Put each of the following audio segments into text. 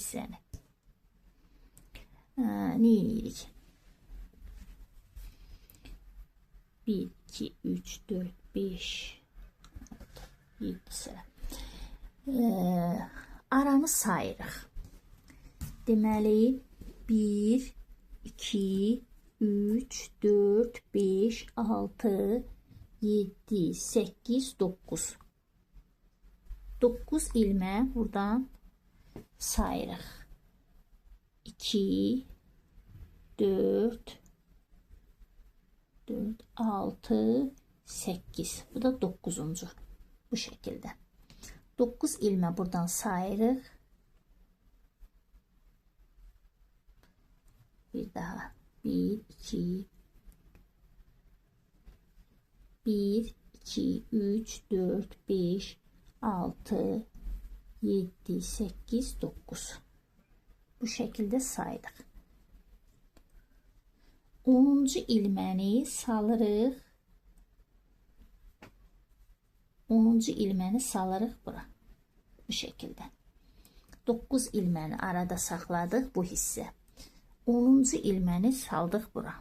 hissəni. Nə edirik? 1, 2, 3, 4, 5, 6, 7 sıra. Aranı sayırıq. Deməli, 1, 2, 3, 4, 5, 6, 7, 8, 9. 9 ilmə buradan sayırıq. 2, 4, 4, 6, 8. Bu da 9-cu. Bu şəkildə. 9 ilmə buradan sayırıq. Bir daha. 1, 2, 1, 2, 3, 4, 5, 6, 7, 8, 9. Bu şəkildə saydıq. 10-cu ilməni salırıq. 10-cu ilməni salırıq bura. Bu şəkildə. 9 ilməni arada saxladıq bu hissə. 10-cu ilməni saldıq bura.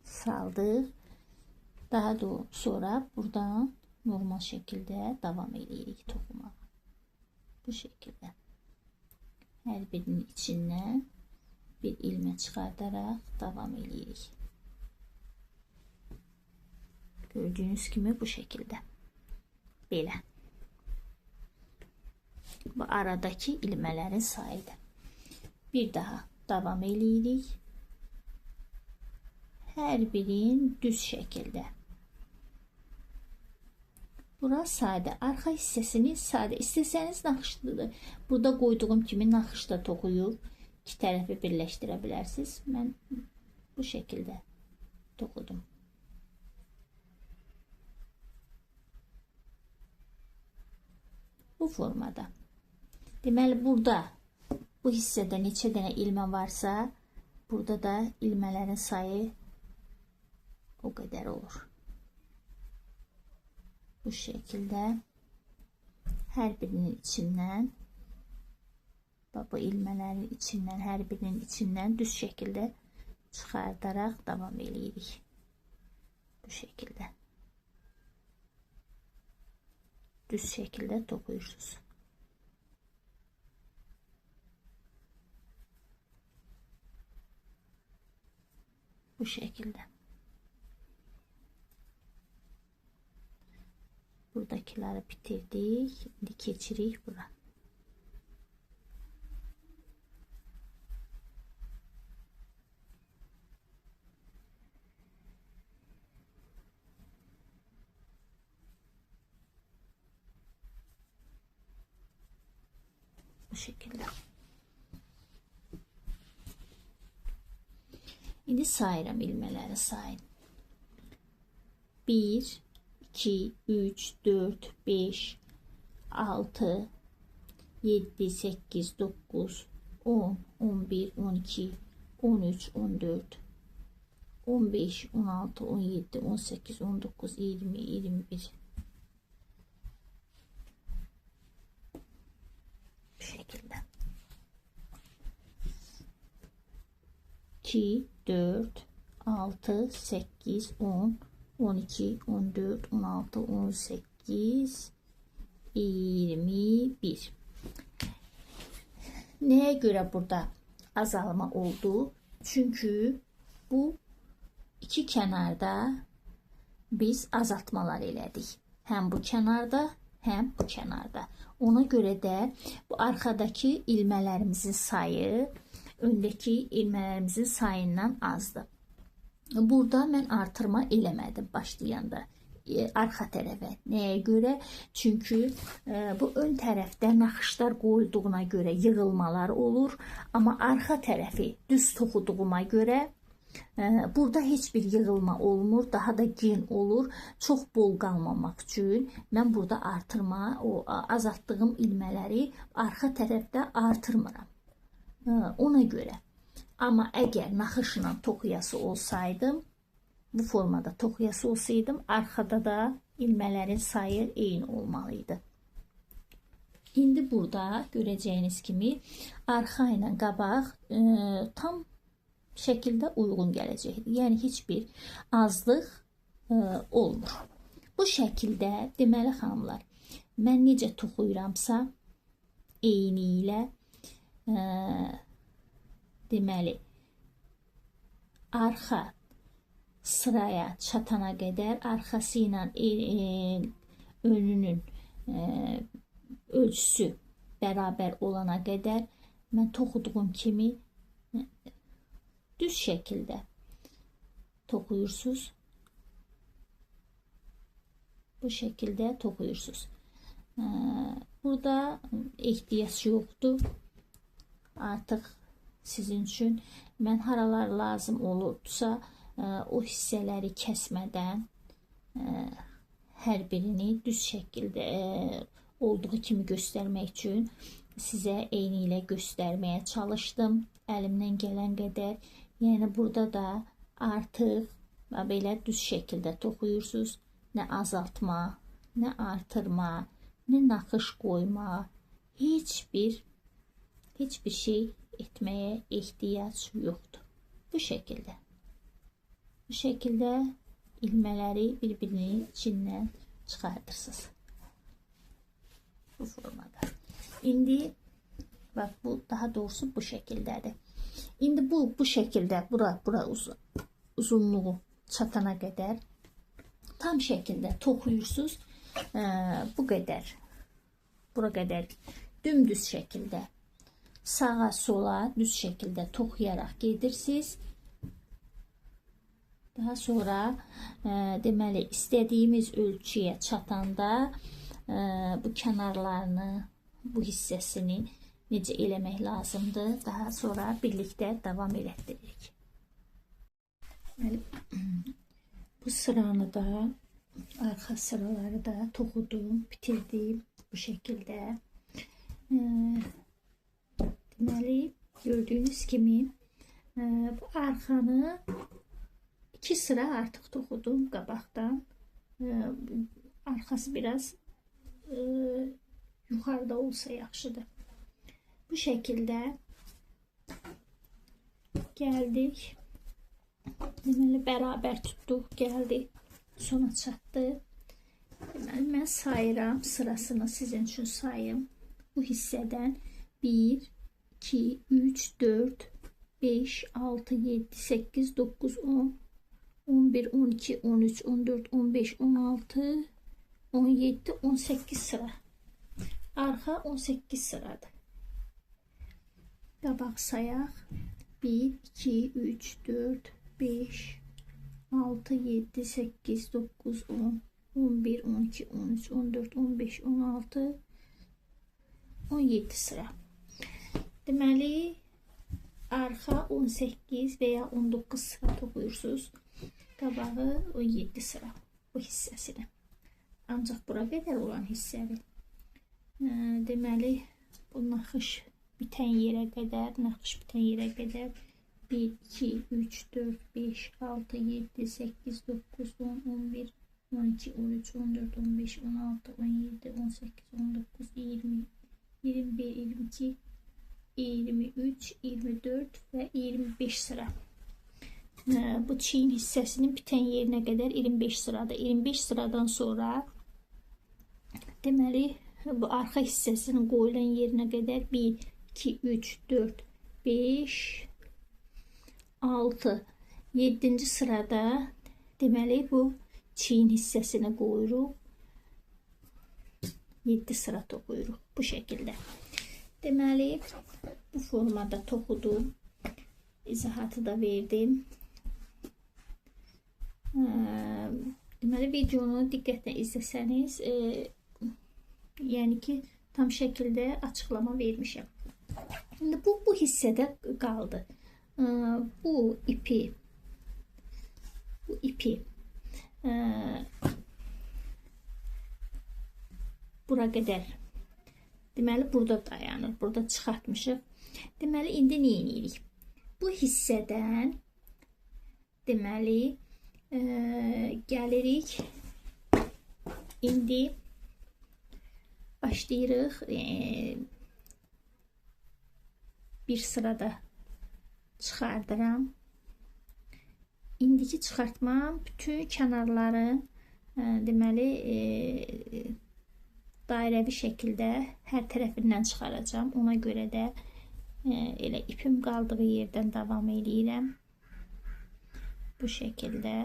Saldıq. Daha da sonra buradan normal şəkildə davam edirik toxumağa. Bu şəkildə. Hər birinin içindən bir ilmə çıxardaraq davam edirik. Gördüyünüz kimi bu şəkildə. Belə. Bu aradakı ilmələrin sayıdır. Bir daha davam edirik. Hər birin düz şəkildə. Bura sadə. Arxa hissəsini sadə. İstəsəniz naxışlıdır. Burada qoyduğum kimi naxış da toxuyub iki tərəfi birləşdirə bilərsiniz. Mən bu şəkildə toxudum. Bu formada. Deməli burada bu hissədə neçə dənə ilmə varsa, burada da ilmələrin sayı o qədər olur. Bu şəkildə hər birinin içindən, bu ilmələrin içindən, hər birinin içindən düz şəkildə çıxardaraq davam eləyirik. Bu şəkildə. Düz şəkildə toxuyursunuz. Bu şəkildə. Buradakileri bitirdik. İndi keçirik bura. Bu şekilde. İndi sayıram ilmələri sayın. 1, 2, 3, 4, 5, 6, 7, 8, 9, 10, 11, 12, 13, 14, 15, 16, 17, 18, 19, 20, 21. Bu şekilde. 2, 4, 6, 8, 10, 12, 14, 16, 18, 21. Nəyə görə burada azalma oldu? Çünki bu iki kənarda biz azaltmalar elədik. Həm bu kənarda, həm bu kənarda. Ona görə də bu arxadakı ilmələrimizin sayı öndəki ilmələrimizin sayından azdır. Burada mən artırma eləmədim başlayanda arxa tərəfə. Nəyə görə? Çünki bu ön tərəfdə naxışlar qoyulduğuna görə yığılmalar olur. Amma arxa tərəfi düz toxuduğuma görə burada heç bir yığılma olmur, daha da gen olur. Çox bol qalmamaq üçün mən burada artırma, o azaltdığım ilmələri arxa tərəfdə artırmıram. Ona görə. Amma əgər naxışla toxuyası olsaydım, bu formada toxuyası olsaydım, arxada da ilmələrin sayı eyni olmalıydı. İndi burada görəcəyiniz kimi arxa ilə qabaq tam şəkildə uyğun gələcəkdir. Yəni heç bir azlıq olmur. Bu şəkildə deməli xanımlar, mən necə toxuyuramsa eyni ilə deməli arxa sıraya çatana qədər arxası ilə önünün ölçüsü bərabər olana qədər mən toxuduğum kimi düz şəkildə toxuyursunuz. Bu şəkildə toxuyursunuz. Burada ehtiyac yoxdur. Artıq sizin üçün mən haralar lazım olursa o hissələri kəsmədən hər birini düz şəkildə olduğu kimi göstərmək üçün sizə eyni ilə göstərməyə çalışdım. Əlimdən gələn qədər. Yəni burada da artıq belə düz şəkildə toxuyursunuz. Nə azaltma, nə artırma, nə naxış qoyma, heç bir şey etməyə ehtiyac yoxdur. Bu şəkildə. Bu şəkildə ilmələri bir-birinin içindən çıxardırsınız. Bu formada. İndi bax bu daha doğrusu bu şəkildədir. İndi bu şəkildə bura uzunluğu çatana qədər tam şəkildə toxuyursunuz. Bu qədər. Bura qədər dümdüz şəkildə sağa sola düz şəkildə toxuyaraq gedirsiniz. Daha sonra deməli istədiyimiz ölçüyə çatanda bu kənarlarını, bu hissəsini necə eləmək lazımdır, daha sonra birlikdə davam elətdiririk. Deməli, bu sıranı da, arxa sıraları da toxudum, bitirdim bu şəkildə. Deməli, gördüyünüz kimi bu arxanı 2 sıra artıq toxudum qabaqdan. Arxası biraz yuxarıda olsa yaxşıdır. Bu şəkildə gəldik. Deməli, bərabər tutduq, gəldik. Sona çatdı. Deməli, mən sayıram, sırasını sizin üçün sayım. Bu hissədən 1, 2, 3, 4, 5, 6, 7, 8, 9, 10, 11, 12, 13, 14, 15, 16, 17, 18 sıra. Arxa 18 sıradır. Qabaq sayaq. 1, 2, 3, 4, 5, 6, 7, 8, 9, 10, 11, 12, 13, 14, 15, 16, 17 sıra. Deməli, arxa 18 və ya 19 sıra toxuyursunuz. Qabağı 17 sıra bu hissəsini. Ancaq bura qədər olan hissəni. Deməli, bu naxış bitən yerə qədər, 1, 2, 3, 4, 5, 6, 7, 8, 9, 10, 11, 12, 13, 14, 15, 16, 17, 18, 19, 20, 21, 22, 23, 24 və 25 sıra. Bu çiyin hissəsinin bitən yerinə qədər 25 sıradır. 25 sıradan sonra deməli, bu arxa hissəsinin qoyulan yerinə qədər 1, 2, 3, 4, 5, 6, 7-ci sırada deməli, bu çiyin hissəsini qoyuruq. 7 sıra toxuyuruq bu şəkildə. Deməli, bu formada toxudum. İzahatı da verdim. Deməli, videonu diqqətlə izləsəniz, yəni ki, tam şəkildə açıqlama vermişəm. İndi bu hissədə qaldı. Bu ipi bura qədər. Deməli, burada dayanır. Burada çıxartmışıq. Deməli, indi nə edirik? Bu hissədən deməli, gəlirik. İndi Başlayırıq. Bir sırada çıxardıram. İndiki çıxartmam bütün kənarların deməli dairəvi şəkildə hər tərəfindən çıxaracağam. Ona görə də elə ipim qaldığı yerdən davam eləyirəm. Bu şəkildə.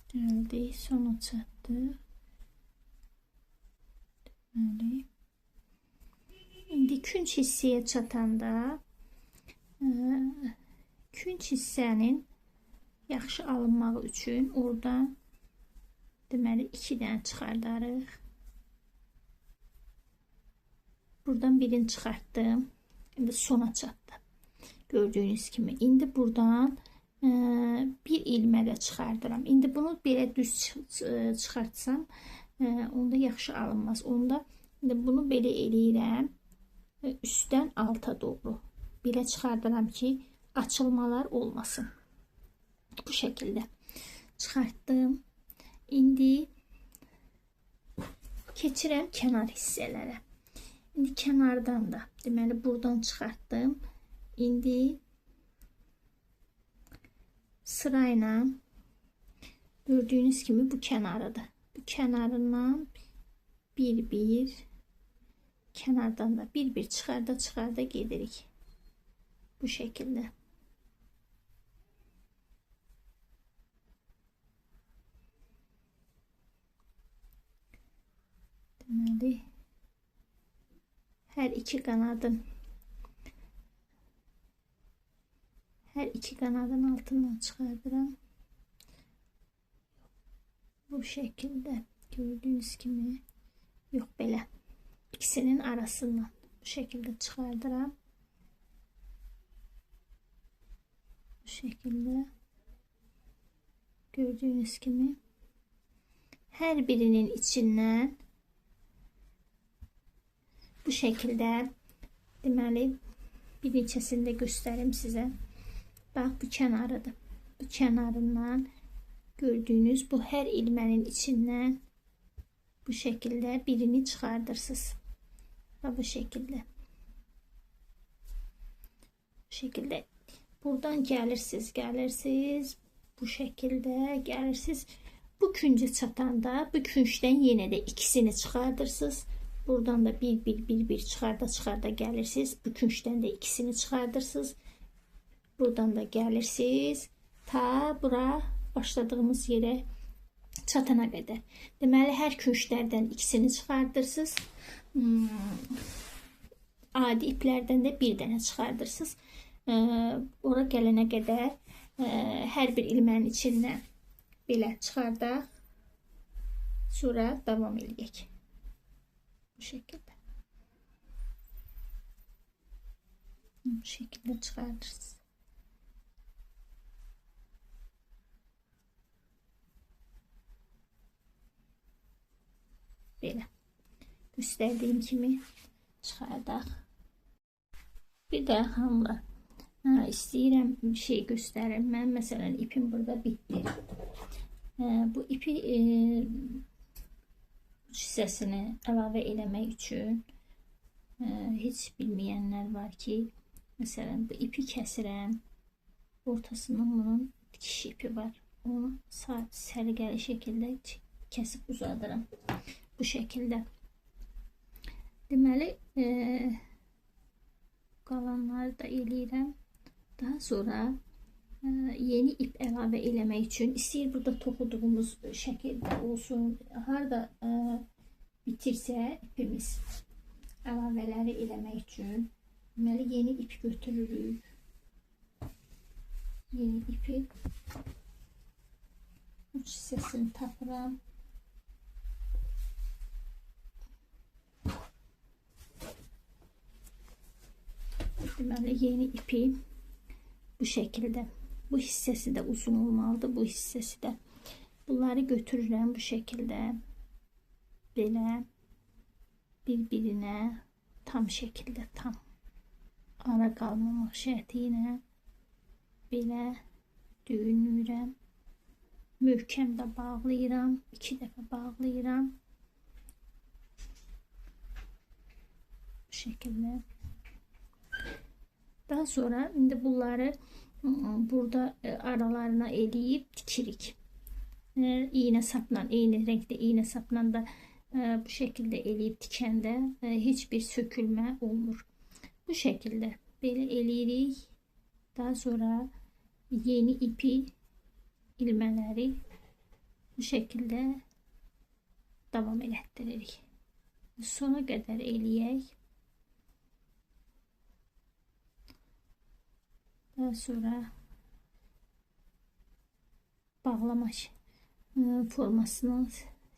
Gəldik, sona çatdıq. Deməli, indi künc hissəyə çatanda künc hissənin yaxşı alınmağı üçün oradan deməli 2 dənə çıxardarıq. Buradan birini çıxartdım. İndi sona çatdı. Gördüyünüz kimi. İndi buradan bir ilmə də çıxardıram. İndi bunu belə düz çıxartsam, onda yaxşı alınmaz. Onda indi bunu belə eləyirəm. Üstdən alta doğru. Belə çıxardıram ki, açılmalar olmasın. Bu şəkildə çıxartdım. İndi keçirəm kənar hissələrə. İndi kənardan da, deməli buradan çıxartdım. İndi sırayla gördüyünüz kimi bu kənarıdır. Bu kənarından bir-bir, kənardan da bir-bir çıxarda çıxarda gedirik. Bu şəkildə. Deməli, hər iki qanadın altından çıxardıram. Bu şəkildə gördüyünüz kimi, yox belə, ikisinin arasından bu şəkildə çıxardıram. Bu şəkildə gördüyünüz kimi hər birinin içindən bu şəkildə, deməli bir neçəsini də göstərim sizə. Bax, bu kənarıdır. Bu kənarından gördüyünüz bu hər ilmənin içindən bu şəkildə birini çıxardırsınız. Və bu şəkildə. Bu şəkildə buradan gəlirsiniz, gəlirsiniz. Bu şəkildə gəlirsiniz. Bu küncə çatanda bu küncdən yenə də ikisini çıxardırsınız. Buradan da bir, bir, bir, bir çıxarda çıxarda gəlirsiniz. Bu küncdən də ikisini çıxardırsınız. Buradan da gəlirsiniz. Ta bura başladığımız yerə çatana qədər. Deməli, hər künclərdən ikisini çıxardırsınız. Adi iplərdən də bir dənə çıxardırsınız. Ora gələnə qədər hər bir ilmənin içindən belə çıxardaq. Sonra davam eləyək. Bu şəkildə. Bu şəkildə çıxardırsınız. Belə göstərdiyim kimi çıxardaq. Bir də xanımlar, istəyirəm bir şey göstərim. Mən məsələn ipim burada bitdi. Bu ipi uc hissəsini əlavə eləmək üçün heç bilməyənlər var ki, məsələn bu ipi kəsirəm. Ortasından bunun dikiş ipi var. Onu səliqəli şəkildə kəsib uzadıram. Bu şəkildə. Deməli, qalanları da eləyirəm. Daha sonra yeni ip əlavə eləmək üçün istəyir burada toxuduğumuz şəkildə olsun, harada bitirsə ipimiz əlavələri eləmək üçün deməli yeni ip götürürük. Yeni ipi uc hissəsini tapıram. Deməli, yeni ipi bu şəkildə. Bu hissəsi də uzun olmalıdır, bu hissəsi də. Bunları götürürəm bu şəkildə. Belə bir-birinə tam şəkildə, tam ara qalmamaq şərti ilə belə düyünləyirəm. Möhkəm də bağlayıram. 2 dəfə bağlayıram. Bu şəkildə. Daha sonra indi bunları burada aralarına eləyib tikirik. İynə sapla, eyni rəngdə iynə sapla da bu şəkildə eləyib tikəndə heç bir sökülmə olmur. Bu şəkildə belə eləyirik. Daha sonra yeni ipi, ilmələri bu şəkildə davam elətdiririk. Sona qədər eləyək. Daha sonra bağlama formasını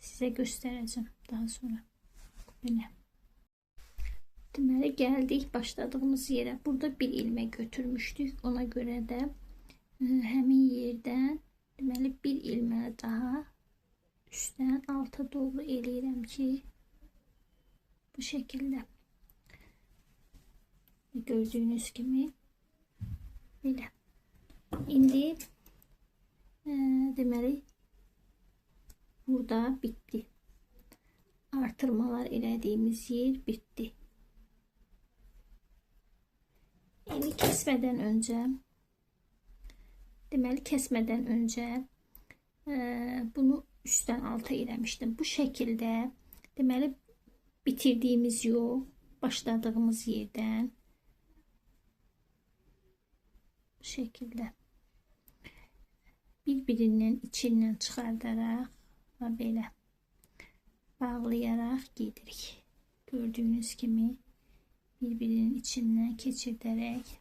sizə göstərəcəm daha sonra. Belə. Deməli, gəldik başladığımız yerə. Burada bir ilmə götürmüşdük. Ona görə də həmin yerdən deməli bir ilmə daha üstdən alta doğru eləyirəm ki, bu şəkildə. Gördüyünüz kimi belə. İndi deməli burada bitdi. Artırmalar elədiyimiz yer bitdi. İndi kəsmədən öncə, deməli kəsmədən öncə bunu üstdən alta eləmişdim. Bu şəkildə deməli bitirdiyimiz yol başladığımız yerdən bu şəkildə bir-birinin içindən çıxardaraq və belə bağlayaraq gedirik. Gördüyünüz kimi bir-birinin içindən keçirdərək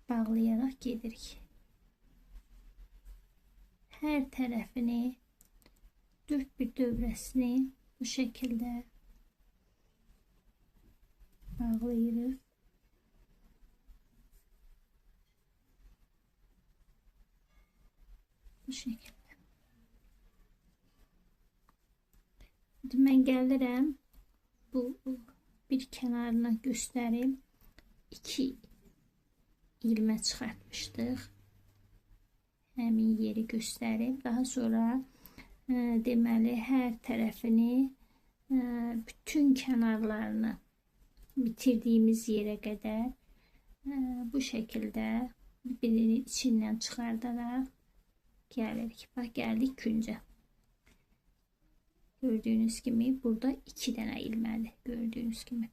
bağlayaraq gedirik. Hər tərəfini, dörd bir dövrəsini bu şəkildə bağlayırıq. Bu şəkildə. Mən gəlirəm, bu bir kənarına göstərim. 2 ilmə çıxartmışdıq. Həmin yeri göstərim. Daha sonra deməli hər tərəfini, bütün kənarlarını bitirdiyimiz yerə qədər bu şəkildə birinin içindən çıxardaraq gəlirik. Bax, gəldik küncə. Gördüyünüz kimi burada 2 dənə ilmədir. Gördüyünüz kimi.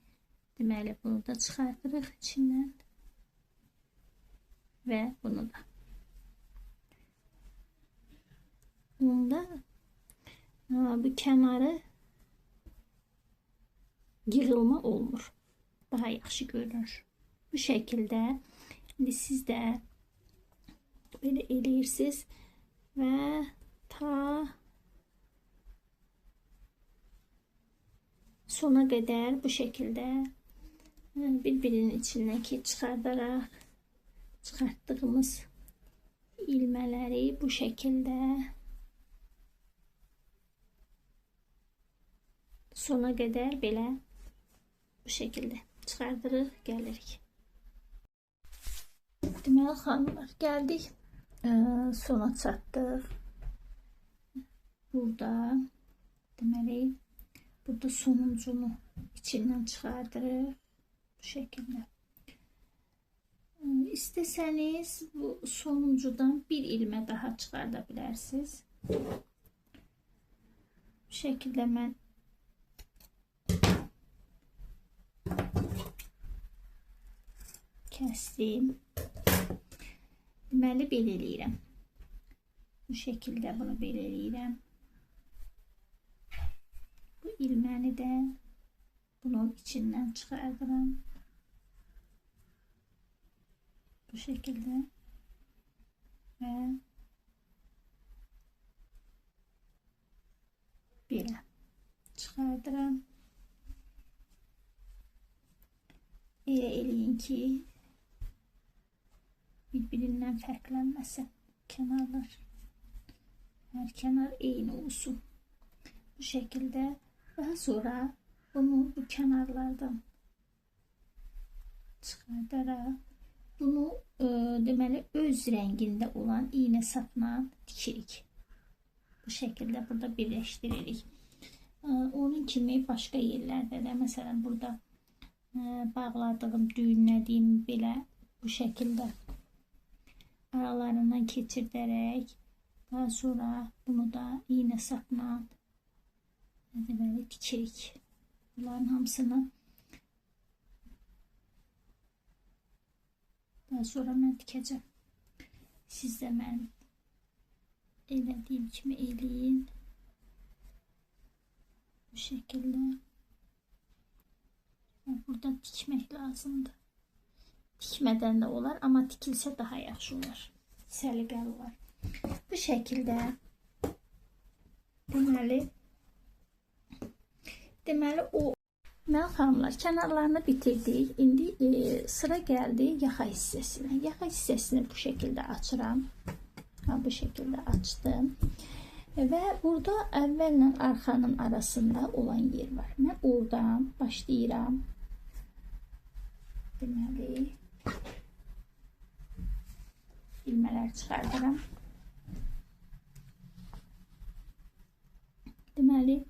Deməli bunu da çıxardırıq içindən və bunu da. Bunda bu kənarı yığılma olmur. Daha yaxşı görünür. Bu şəkildə indi siz də belə eləyirsiniz və ta sona qədər bu şəkildə bir-birinin içindən ki çıxardaraq çıxartdığımız ilmələri bu şəkildə sona qədər belə bu şəkildə çıxardırıq, gəlirik. Deməli xanımlar, gəldik, sona çatdıq. Burada deməli burada sonuncunu içindən çıxardırıq bu şəkildə. İstəsəniz bu sonuncudan bir ilmə daha çıxarda bilərsiniz. Bu şəkildə mən kəsdim. Deməli belə eləyirəm. Bu şəkildə bunu belə eləyirəm. Bu ilməni də bunun içindən çıxardıram. Bu şəkildə və belə çıxardıram. Elə eləyin ki, bir-birindən fərqlənməsin kənarlar. Hər kənar eyni olsun. Bu şəkildə daha sonra bunu bu kənarlardan çıxardaraq bunu deməli öz rəngində olan iynə sapla tikirik. Bu şəkildə burada birləşdiririk. Onun kimi başqa yerlərdə də, məsələn burada bağladığım, düyünlədiyim belə bu şəkildə aralarından keçirdərək daha sonra bunu da iynə sapla deməli tikirik. Bunların hamısını daha sonra mən tikəcəm. Siz də mənim elədiyim kimi eləyin. Bu şəkildə. Burada tikmək lazımdır. Tikmədən də olar, amma tikilsə daha yaxşı olar. Səliqəli olar. Bu şəkildə deməli o Mənim xanımlar, kənarlarını bitirdik. İndi sıra gəldi yaxa hissəsinə. Yaxa hissəsini bu şəkildə açıram. Ha, bu şəkildə açdım. Və burada əvvəllə arxanın arasında olan yer var. Mən oradan başlayıram. Deməli, ilmələr çıxardıram. Deməli,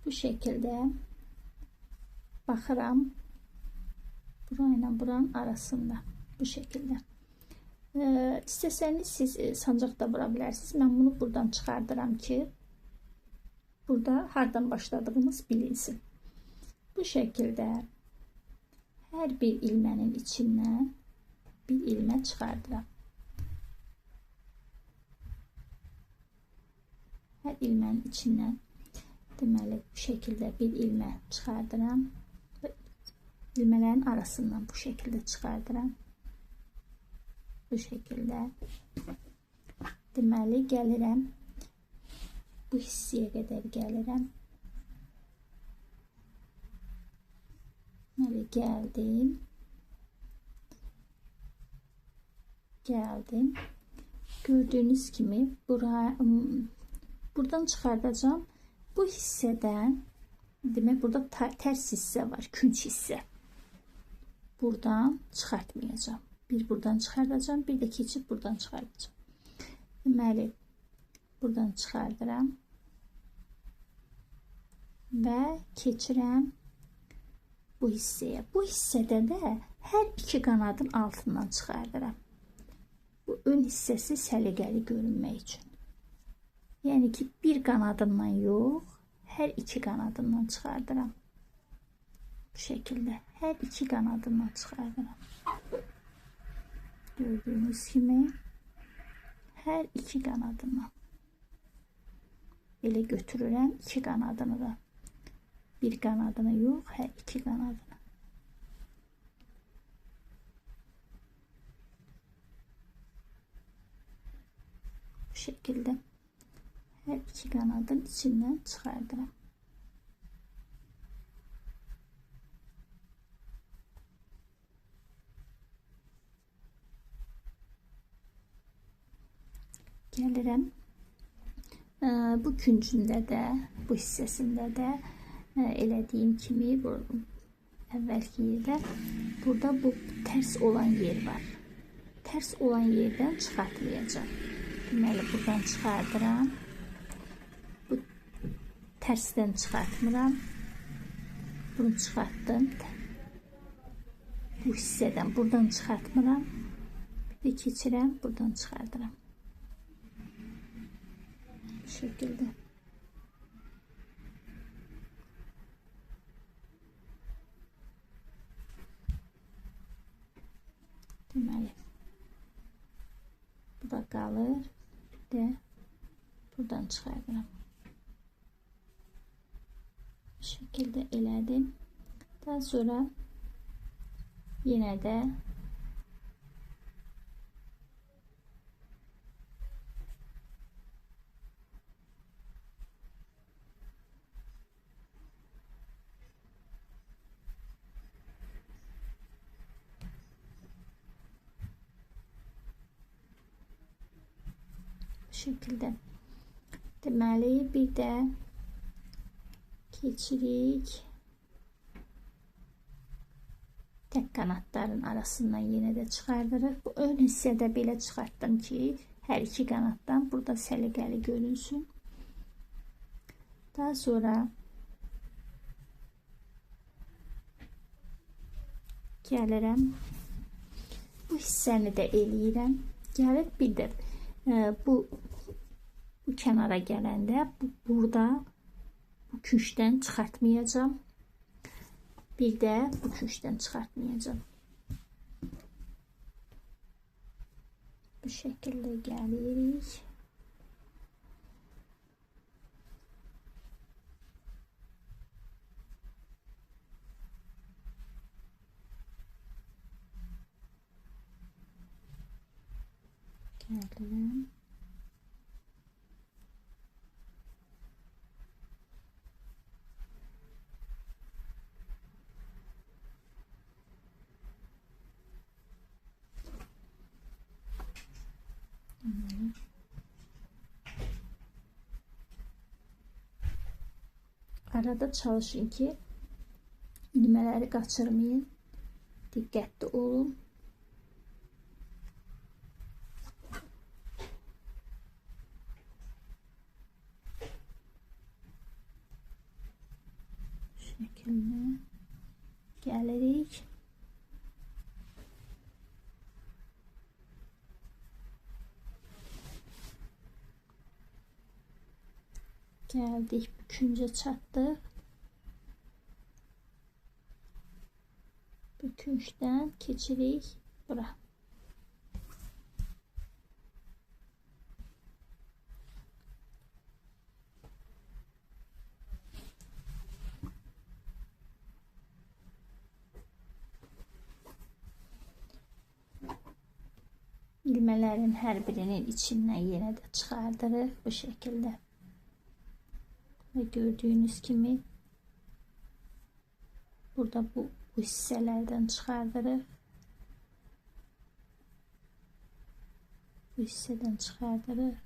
bu şəkildə baxıram burayla buranın arasında bu şəkildə. İstəsəniz siz sancaq da vura bilərsiniz. Mən bunu buradan çıxardıram ki, burada hardan başladığımız bilinsin. Bu şəkildə hər bir ilmənin içindən bir ilmə çıxardıram. Hər ilmənin içindən deməli, bu şəkildə bir ilmə çıxardıram. İlmələrin arasından bu şəkildə çıxardıram. Bu şəkildə. Deməli, gəlirəm. Bu hissəyə qədər gəlirəm. Deməli, gəldim. Gəldim. Gördüyünüz kimi buradan çıxardacağam. Bu hissədən, demək burada tərs hissə var, künc hissə. Buradan çıxartmayacağam. Bir buradan çıxardacağam, bir də keçib buradan çıxardacağam. Deməli, buradan çıxardıram və keçirəm bu hissəyə. Bu hissədə də hər iki qanadın altından çıxardıram. Bu ön hissəsi səliqəli görünmək üçün. Yəni ki, bir qanadından yox, hər iki qanadından çıxardıram. Bu şəkildə hər iki qanadından çıxardıram. Gördüyünüz kimi hər iki qanadından. Belə götürürəm iki qanadını da. Bir qanadını yox, hər iki qanadını. Bu şəkildə. Hər iki qanadın içindən çıxardıram. Gəlirəm. Bu küncündə də, bu hissəsində də elədiyim kimi bu əvvəlki yerdə burada bu tərs olan yer var. Tərs olan yerdən çıxartmayacağam. Deməli, buradan çıxardıram. Bu tərsdən çıxartmıram. Bunu çıxartdım. Bu hissədən buradan çıxartmıram. Bir də keçirəm, buradan çıxardıram. Bu şəkildə. Deməli, bu da qalır. Bir də buradan çıxardıram. Bu şəkildə elədim. Daha sonra yenə də şəkildə. Deməli, bir də keçirik. Tək qanatların arasından yenə də çıxardırıq. Bu ön hissədə belə çıxartdım ki, hər iki qanatdan burada səliqəli görünsün. Daha sonra gəlirəm. Bu hissəni də eləyirəm. Gəlib bir də bu kənara gələndə burada bu küncdən çıxartmayacağam. Bir də bu küncdən çıxartmayacağam. Bu şəkildə gəlirik. Gəlirəm. Arada çalışın ki, ilmələri qaçırmayın. Diqqətli olun. Şəkildə gəlirik. Gəldik, büküncə çatdıq. Büküncdən keçirik bura. İlmələrin hər birinin içindən yenə də çıxardırıq bu şəkildə. Və gördüyünüz kimi burada bu hissələrdən çıxardırıq. Bu hissədən çıxardırıq.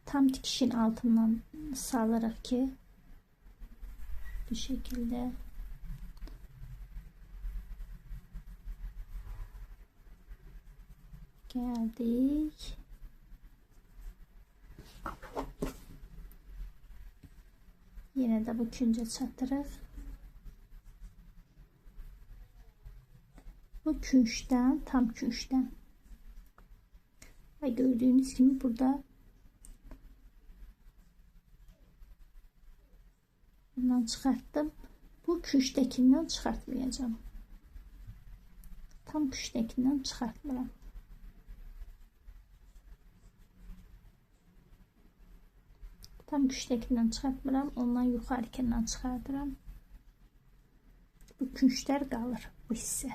Tam dikişin altından salırıq ki, bu şəkildə. Gəldik. Yenə də bu küncə çatırıq. Bu küncdən, tam küncdən. Və gördüyünüz kimi burada bundan çıxartdım. Bu küncdəkindən çıxartmayacağam. Tam küncdəkindən çıxartmıram. Tam küncdəkindən çıxartmıram, ondan yuxarıkindən çıxardıram. Bu künclər qalır, bu hissə.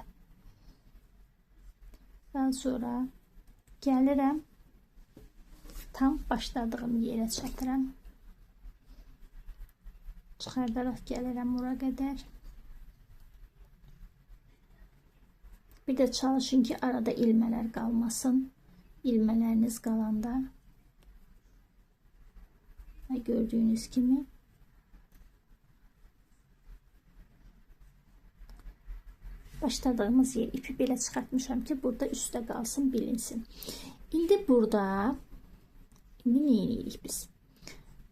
Daha sonra gəlirəm, tam başladığım yerə çatıram. Çıxardaraq gəlirəm ora qədər. Bir də çalışın ki, arada ilmələr qalmasın. İlmələriniz qalanda gördüyünüz kimi başladığımız yer ipi belə çıxartmışam ki, burada üstə qalsın, bilinsin. İndi burada indi nə edirik biz?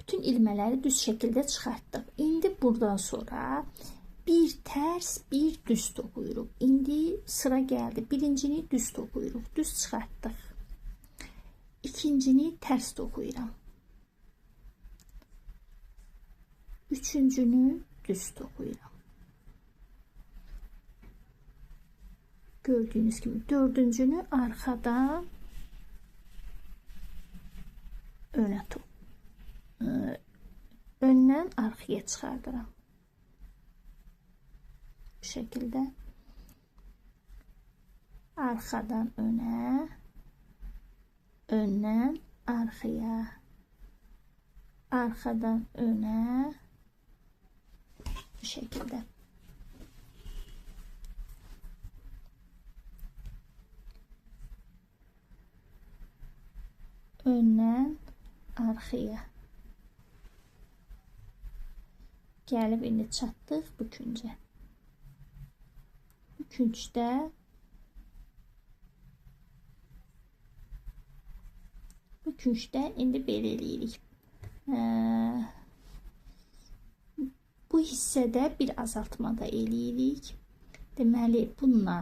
Bütün ilmələri düz şəkildə çıxartdıq. İndi buradan sonra bir tərs, bir düz toxuyuruq. İndi sıra gəldi. Birincini düz toxuyuruq. Düz çıxartdıq. İkincini tərs toxuyuram. Üçüncünü düz toxuyuram. Gördüyünüz kimi dördüncünü arxadan önə öndən arxaya çıxardıram. Bu şəkildə arxadan önə, öndən arxaya, arxadan önə, bu şəkildə. Öndən arxaya. Gəlib indi çatdıq bu küncə. Bu küncdə indi belə eləyirik. Bu hissədə bir azaltma da eləyirik. Deməli, bununla,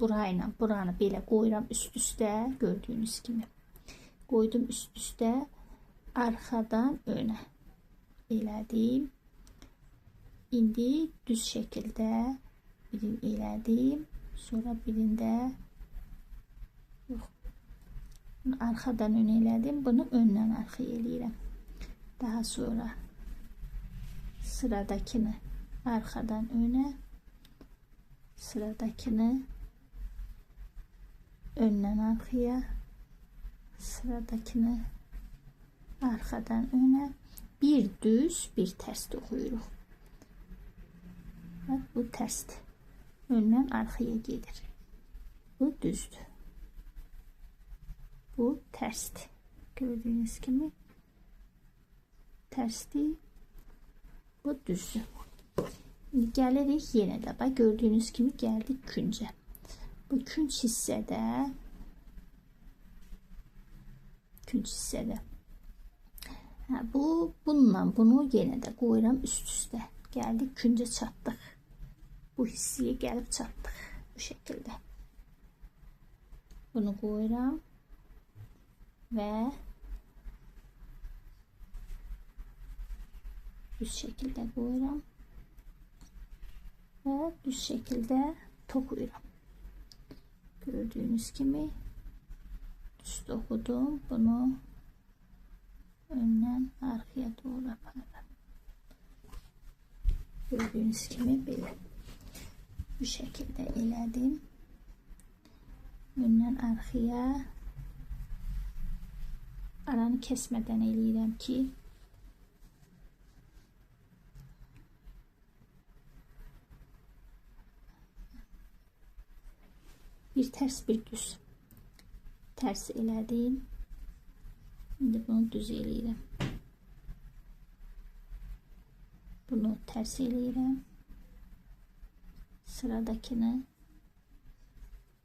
burayla, buranı belə qoyuram üst-üstə, gördüyünüz kimi. Qoydum üst-üstə, arxadan önə elədim. İndi düz şəkildə birini elədim. Sonra birində yox, bunu arxadan önə elədim. Bunu öndən arxaya eləyirəm. Daha sonra sıradakını arxadan önə, sıradakını öndən arxaya, sıradakını arxadan önə. Bir düz, bir tərs toxuyuruq. Bax, bu tərsdir. Öndən arxaya gedir. Bu düzdür. Bu tərsdir. Gördüyünüz kimi tərsdir. Bu düzdür. İndi gəlirik yenə də. Bax, gördüyünüz kimi gəldik küncə. Bu künc hissədə hə, bununla bunu yenə də qoyuram üst-üstə. Gəldik küncə çatdıq. Bu hissəyə gəlib çatdıq. Bu şəkildə. Bunu qoyuram və düz şəkildə qoyuram və düz şəkildə toxuyuram. Gördüyünüz kimi düz toxudum. Bunu öndən arxaya doğru aparıram. Gördüyünüz kimi belə. Bu şəkildə elədim. Öndən arxaya, aranı kəsmədən eləyirəm ki, bir tərs bir düz. Tərs elədim. İndi bunu düz eləyirəm. Bunu tərs eləyirəm. Sıradakını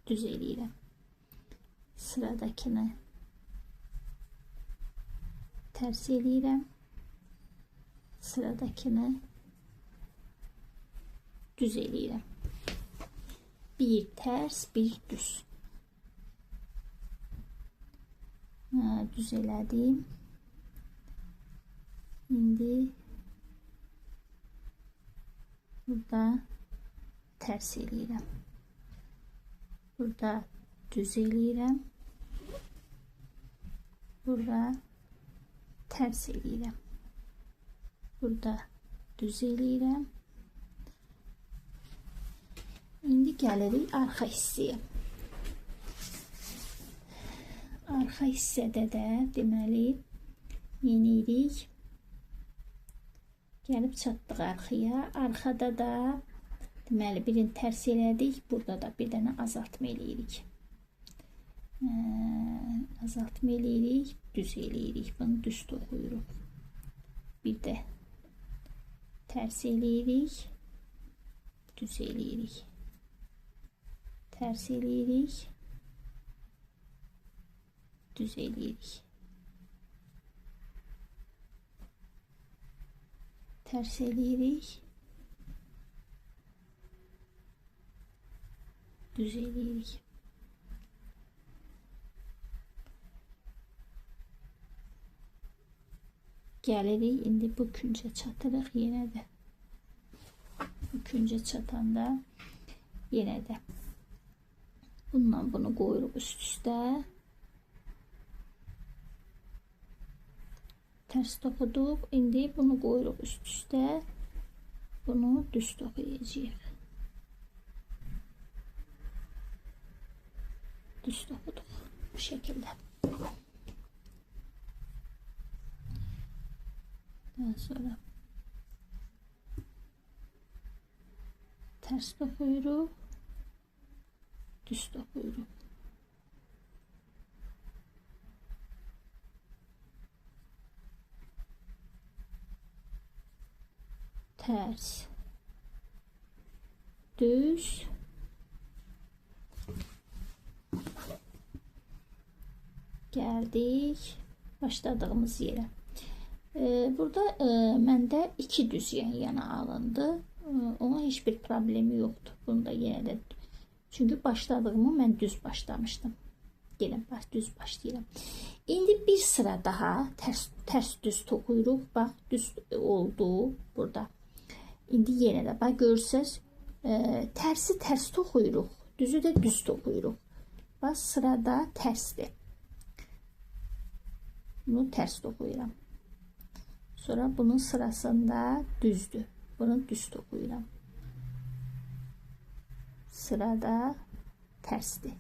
düz eləyirəm. Sıradakını tərs eləyirəm. Sıradakını düz eləyirəm. Bir tərs, bir düz. Düz elədim. İndi burada tərs eləyirəm. Burada düz eləyirəm. Burada tərs eləyirəm. Burada düz eləyirəm. İndi gəlirik arxa hissəyə. Arxa hissədə də deməli yenirik. Gəlib çatdıq arxaya. Arxada da deməli birini tərs elədik. Burada da bir dənə azaltma eləyirik. Azaltma eləyirik, düz eləyirik. Bunu düz toxuyuruq. Bir də tərs eləyirik, düz eləyirik. Tərs eləyirik, düz eləyirik. Tərs eləyirik, düz eləyirik. Gəlirik, indi bu küncə çatırıq yenə də. Bu küncə çatanda yenə də bununla bunu qoyuruq üst-üstə. Tərs toxuduq. İndi bunu qoyuruq üst-üstə. Bunu düz toxuyacağıq. Düz toxuduq. Bu şəkildə. Daha sonra tərs toxuyuruq. Düz toxuyuruq. Tərs, düz. Gəldik başladığımız yerə. Burada məndə iki düz yan yana alındı. Ona heç bir problemi yoxdur. Bunu da yenə də, çünki başladığımı mən düz başlamışdım. Yenə bax, düz başlayıram. İndi bir sıra daha tərs düz toxuyuruq. Bax, düz oldu burada. İndi yenə də bax, görürsünüz, tərsi tərs toxuyuruq. Düzü də düz toxuyuruq. Bax, sırada tərsdir. Bunu tərs toxuyuram. Sonra bunun sırasında düzdür. Bunu düz toxuyuram. Sırada tərsdir.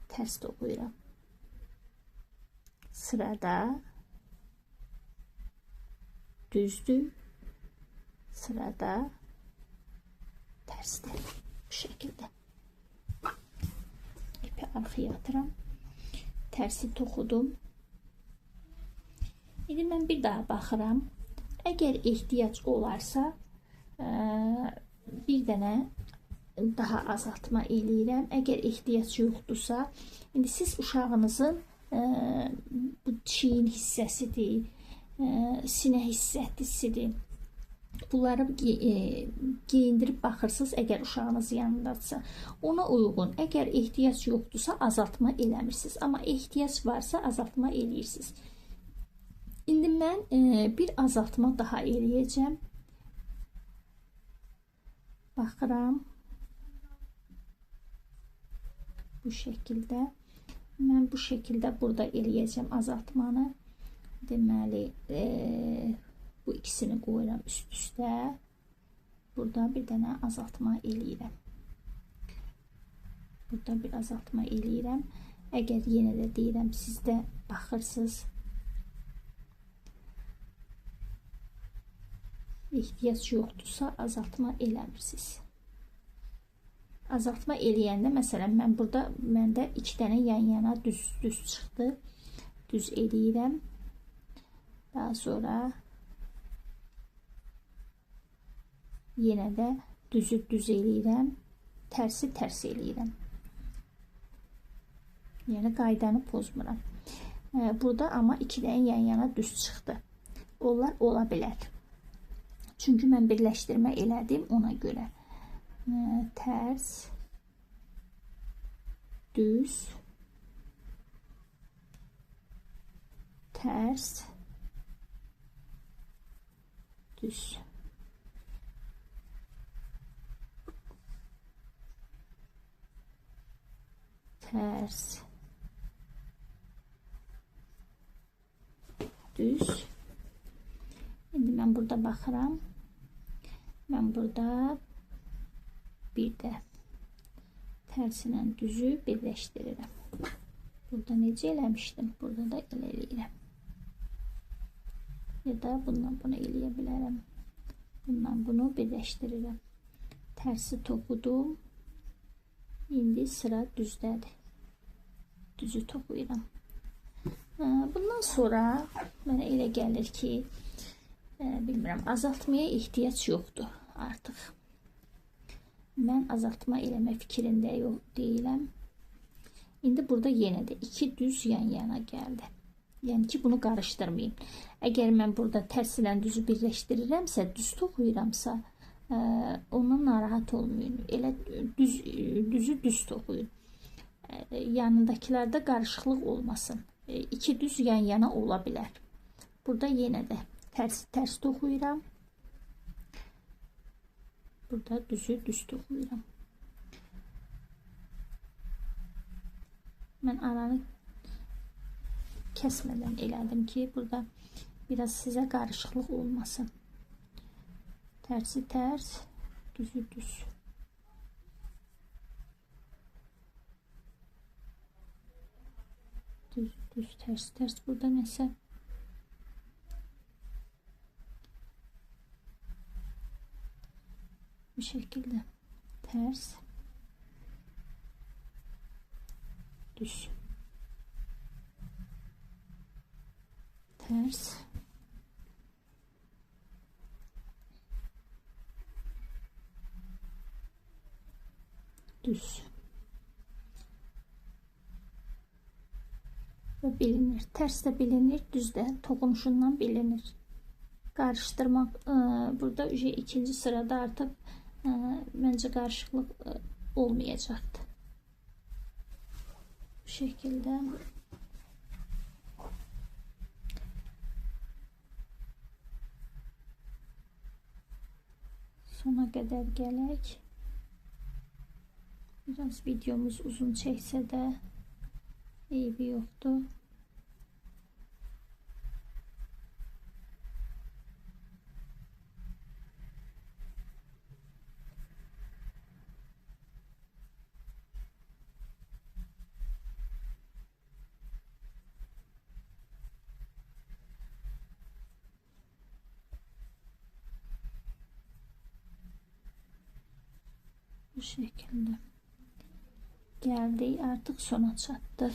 Tərs toxuyuram. Sırada düzdür. Sırada tərsdir. Bu şəkildə. İpi arxaya atıram. Tərsi toxudum. İndi mən bir daha baxıram. Əgər ehtiyac olarsa, bir dənə daha azaltma eləyirəm. Əgər ehtiyac yoxdursa, indi siz uşağınızın bu çiyin hissəsidir, sinə hissəsidir. Bunları geyindirib baxırsınız, əgər uşağınız yanındadırsa, ona uyğun. Əgər ehtiyac yoxdursa, azaltma eləmirsiniz. Amma ehtiyac varsa, azaltma eləyirsiniz. İndi mən bir azaltma daha eləyəcəm. Baxıram. Bu şəkildə. Mən bu şəkildə burada eləyəcəm azaltmanı. Deməli, bu ikisini qoyuram üst üstə. Burada bir dənə azaltma eləyirəm. Burada bir azaltma eləyirəm. Əgər yenə də deyirəm, siz də baxırsınız. Ehtiyac yoxdursa, azaltma eləmirsiniz. Azaltma eləyəndə, məsələn, mən burada, məndə iki dənə yan-yana düz çıxdı. Düz eləyirəm. Daha sonra yenə də düzü düz eləyirəm. Tərsi tərs eləyirəm. Yəni, qaydanı pozmuram. Burada amma iki dənə yan-yana düz çıxdı. Onlar ola bilər. Çünki mən birləşdirmə elədim ona görə. Tərs, düz, tərs, düz. Tərs, düz. İndi mən burada baxıram. Mən burada bir də tərsinə düzü birləşdirirəm. Burada necə eləmişdim? Burada da elə eləyirəm. Ya da bundan bunu eləyə bilərəm. Bundan bunu birləşdirirəm. Tərsi toxudum. İndi sıra düzdədir. Düzü toxuyuram. Bundan sonra mənə elə gəlir ki, bilmirəm, azaltmaya ehtiyac yoxdur artıq. Mən azaltma eləmə fikrində yox deyiləm. İndi burada yenə də iki düz yan yana gəldi. Yəni ki, bunu qarışdırmayın. Əgər mən burada tərsinə düzü birləşdirirəmsə, düz toxuyuramsa, ondan narahat olmayın. Elə düzü düz toxuyun. Yanındakılarda qarışıqlıq olmasın. İki düz yan yana ola bilər. Burada yenə də tərsi tərs toxuyuram. Burada düzü düz toxuyuram. Mən aranı kəsmədən elədim ki, burada biraz sizə qarışıqlıq olmasın. Tərsi tərs, düzü düz. Düz, düz, tərs, tərs. Burada nəsə bu şəkildə tərs, düz, tərs, Düz. Və bilinir. Tərs də bilinir, düz də toxunuşundan bilinir. Qarışdırmaq burada ikinci sırada artıq məncə qarışıqlıq olmayacaqdır. Bu şəkildə. Sona qədər gələk. Biraz videomuz uzun çəksə də eybi yoxdur. Bu şekilde geldik, artık sona çattık.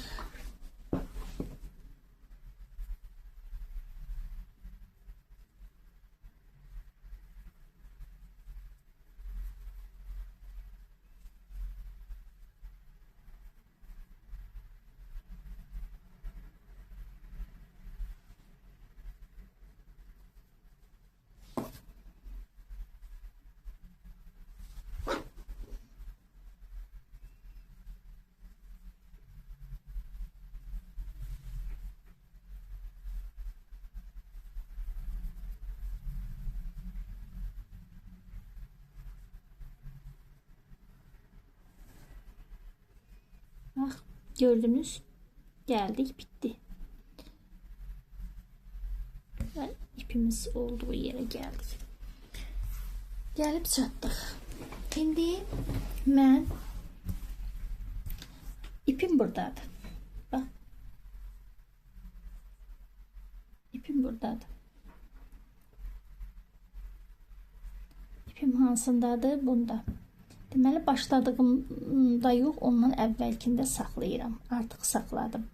Bak, gördünüz, geldik, bitti. Ve ipimiz olduğu yere geldik. Gelip çatdıq. İndi mən ipim buradadır. Bax. İpim buradadır. İpim hansındadır? Bunda. Deməli, başladığımda yox, ondan əvvəlkində saxlayıram. Artıq saxladım.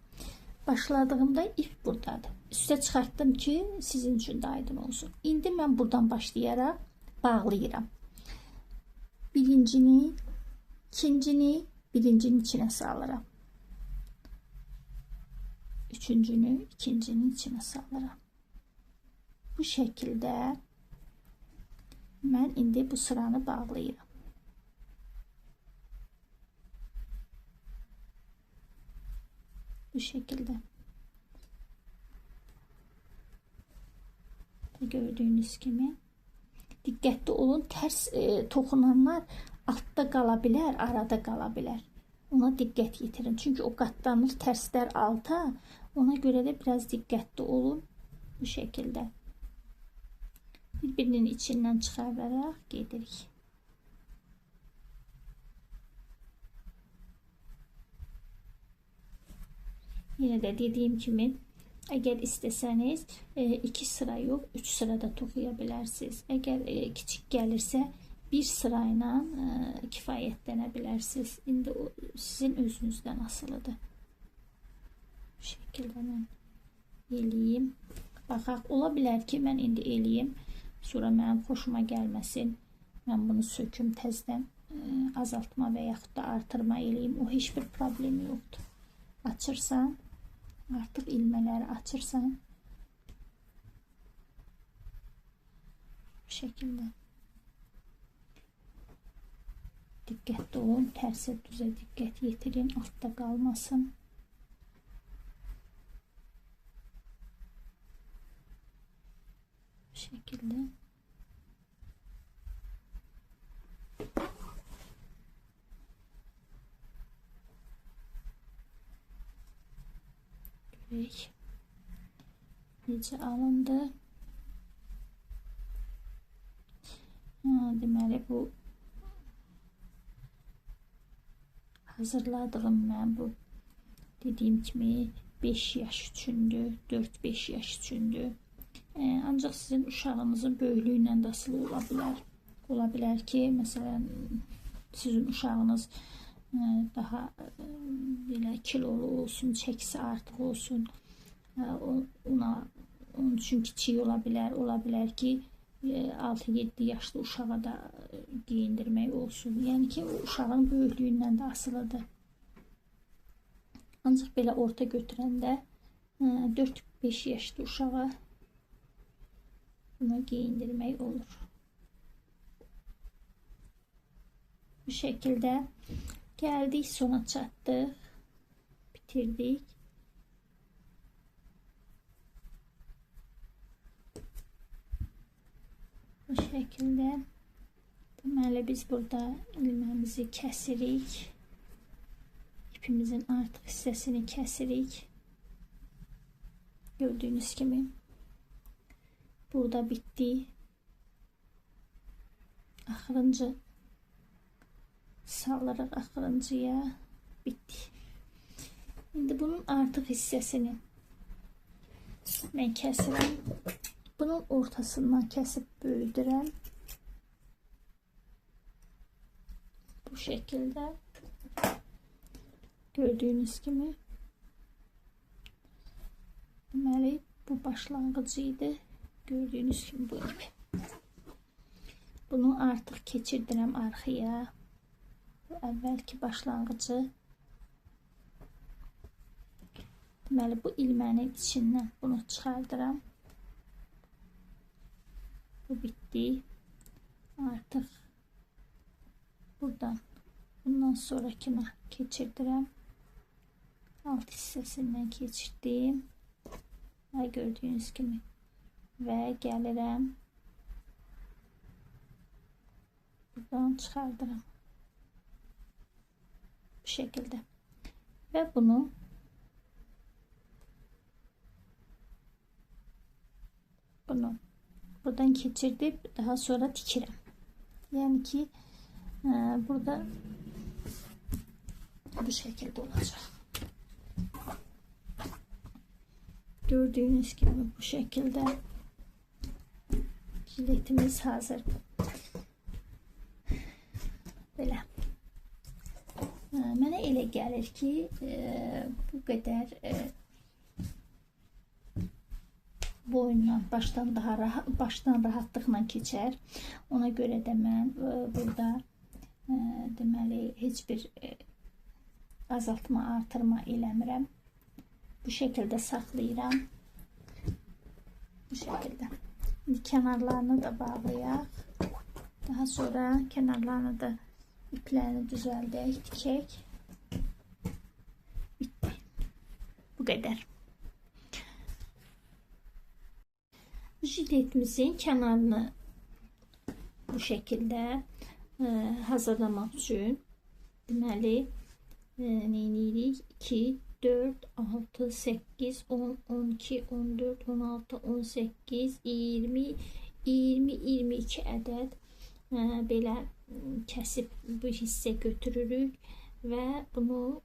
Başladığımda ip buradadır. Üstə çıxartdım ki, sizin üçün də aydın olsun. İndi mən buradan başlayaraq bağlayıram. Birincini, ikincini birincinin içinə salıram. Üçüncünü ikincinin içinə salıram. Bu şəkildə mən indi bu sıranı bağlayıram. Bu şekilde. Gördüğünüz kimi. Diqqətli olun, tərs toxunanlar altda qala bilər, arada qala bilər. Ona diqqət yetirin. Çünki o qatlanır tərslər alta. Ona görə də biraz diqqətli olun. Bu şekilde. Bir-birinin içindən çıxararaq gedirik. Yine də dediyim kimi, əgər istəsəniz 2 sıra yox, 3 sıra da toxuya bilərsiniz. Əgər kiçik gəlirsə, bir sırayla kifayətlənə bilərsiniz. İndi o sizin özünüzdən asılıdır. Bu şəkildə mən eləyim. Baxaq, ola bilər ki, mən indi eləyim. Sonra mənim xoşuma gəlməsin. Mən bunu söküm təzdən azaltma və yaxud da artırma eləyim. O heç bir problemi yoxdur. Açırsan, artıq ilmələri açırsan, bu şəkildə. Diqqətli olun, tərsə düzə diqqət yetirin, altda qalmasın. Bu şəkildə. Görək necə alındı. Deməli, bu hazırladığım mən bu dediyim kimi 5 yaş üçündür, 4-5 yaş üçündür. Ancaq sizin uşağınızın böyüklüyü ilə də asılı ola bilər. Ola bilər ki, məsələn, sizin uşağınız daha belə kilolu olsun, çəkisi artıq olsun. Onun üçün kiçik ola bilər. Ola bilər ki, 6-7 yaşlı uşağa da geyindirmək olsun. Yəni ki, o uşağın böyüklüyündən də asılıdır. Ancaq belə orta götürəndə 4-5 yaşlı uşağa bunu geyindirmək olur. Bu şəkildə gəldik, sona çatdıq, bitirdik. Bu şəkildə deməli biz burada ilməmizi kəsirik. İpimizin artıq hissəsini kəsirik. Gördüyünüz kimi burada bitdi. Axırıncı salırıq axırıncıya, bitdi. İndi bunun artıq hissəsini mən kəsirəm. Bunun ortasından kəsib böyüdürəm. Bu şəkildə gördüyünüz kimi. Deməli bu başlanğıcı idi. Gördüyünüz kimi bu ip. Bunu artıq keçirdirəm arxaya. Bu əvvəlki başlanğıcı. Deməli bu ilmənin içindən bunu çıxardıram. Bu bitdi. Artıq buradan bundan sonrakına keçirdirəm. Alt hissəsindən keçirdim. Və gördüyünüz kimi və gəlirəm. Buradan çıxardıram. Bu şəkildə. Və bunu buradan keçirdib daha sonra tikirəm. Yəni ki burada bu şəkildə olacaq. Gördüyünüz kimi bu şəkildə jiletimiz hazırdır. Belə. Mənə elə gəlir ki, bu qədər boyundan başdan daha rahat, başdan rahatlıqla keçər. Ona görə də mən burada deməli heç bir azaltma, artırma eləmirəm. Bu şəkildə saxlayıram. Bu şəkildə. İndi kənarlarını da bağlayaq. Daha sonra kənarlarını da iplərini düzəldək, tikək. Bitdi. Bu qədər. Jiletimizin kənarını bu şəkildə hazırlamaq üçün deməli nə edirik? 2, 4, 6, 8, 10, 12, 14, 16, 18, 20, 20, 22 ədəd belə kəsib bu hissə götürürük və bunu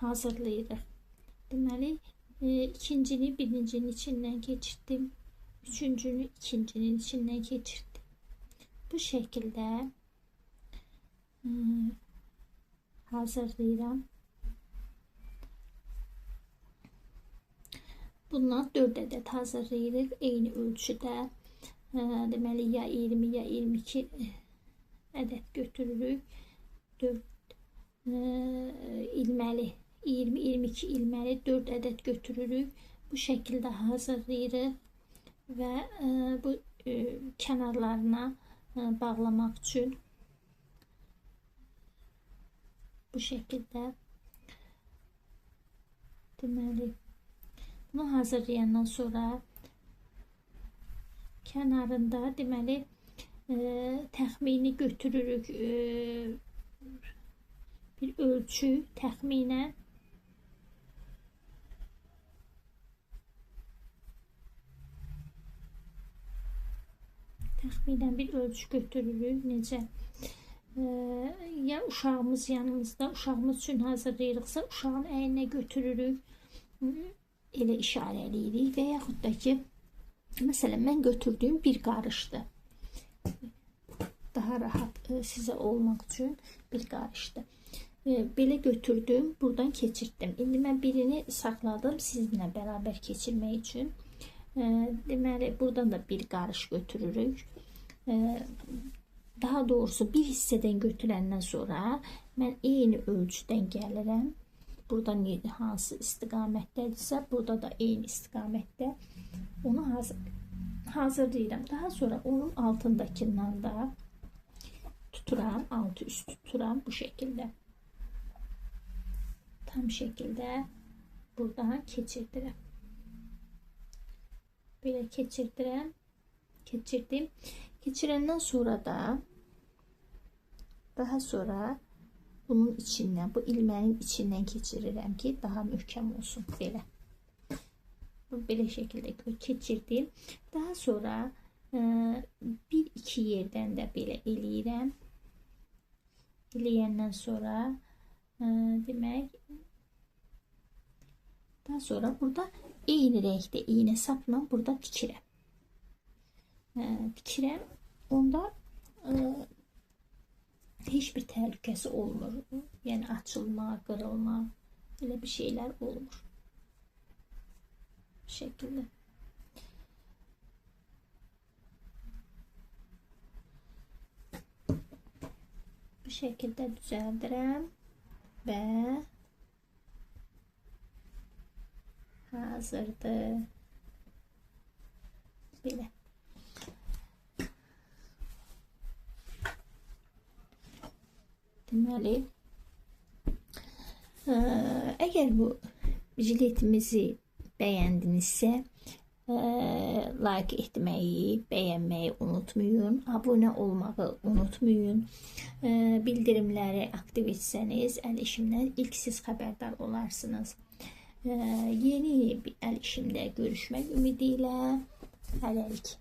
hazırlayırıq. Deməli, ikincini birincinin içindən keçirdim. Üçüncünü ikincinin içindən keçirdim. Bu şəkildə hazırlayıram. Bundan 4 ədəd hazırlayırıq. Eyni ölçüdə. Deməli, ya 20, ya 22 ədəd götürürük. 4 ilməli, 20-22 ilməli 4 ədəd götürürük. Bu şəkildə hazırlayırıq və bu kənarlarına bağlamaq üçün bu şəkildə deməli bunu hazırlayandan sonra kənarında deməli təxmini götürürük, bir ölçü təxminən. Təxminən bir ölçü götürürük. Necə? Ya uşağımız yanımızda, uşağımız üçün hazırlayırıqsa uşağın əyninə götürürük, elə işarə eləyirik və yaxud da ki, məsələn, mən götürdüyüm bir qarışdı. Daha rahat sizə olmaq üçün bir qarışdı. Belə götürdüm, buradan keçirtdim. İndi mən birini saxladım sizinlə bərabər keçirmək üçün. Deməli, buradan da bir qarış götürürük. Daha doğrusu bir hissədən götürəndən sonra mən eyni ölçüdən gəlirəm. Burada hansı istiqamətdədirsə, burada da eyni istiqamətdə onu hazırlayıram. Daha sonra onun altındakından da tuturam, altı üst tuturam bu şekilde. Tam şekilde buradan keçirdirəm. Belə keçirdirəm. Keçirdim. Keçirəndən sonra da daha sonra bunun içindən, bu ilmənin içindən keçirirəm ki, daha möhkəm olsun. Belə. Belə şəkildə keçirdim. Daha sonra bir iki yerdən də belə eləyirəm. Eləyəndən sonra demək, daha sonra burada eyni rəngdə iynə sapla burada tikirəm. Tikirəm. Onda heç bir təhlükəsi olmur. Yəni açılma, qırılma, elə bir şeylər olmur. Bu şəkildə. Bu şəkildə düzəldirəm və hazırdır. Belə. Deməli, əgər bu jiletimizi bəyəndinizsə, like etməyi, bəyənməyi unutmayın, abunə olmağı unutmayın. Bildirimləri aktiv etsəniz, əl işimdən ilk siz xəbərdar olarsınız. Yeni bir əl işimdə görüşmək ümidi ilə hələlik.